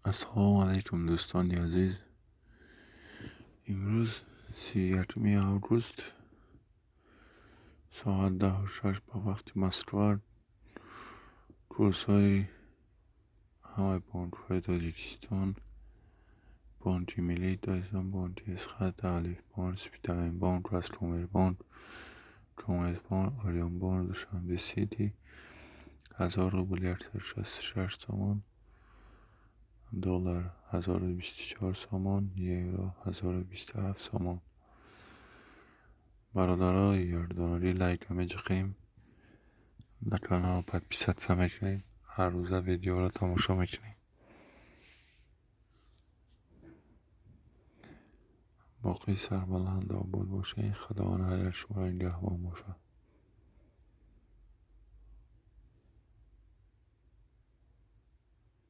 Ассалому алайкум, дӯстони азиз. Имрӯз 31 август, соат 10:06 ба вақти Москва, курсҳои ҳамаи бонкҳои Тоҷикистон: Бонки Миллии Тоҷикистон, Бонки Эсхат, Алифбонк, Сипитавинбонк, Роскоммербонк, Коммерсбонк, Ориёнбонк, Душанбе Сити: 1000 рубл 166 сомон, доллар 1024 сомон, евро 1027 сомон. Бародаро, ёрдонари лайка меҷиқем, дар канал подписаться мекунем, ҳар рӯза видеоро тамошо мекунем. Боқӣ сарбаланду обод бошед. Худованд ҳар як шуморо нигаҳбон бошад.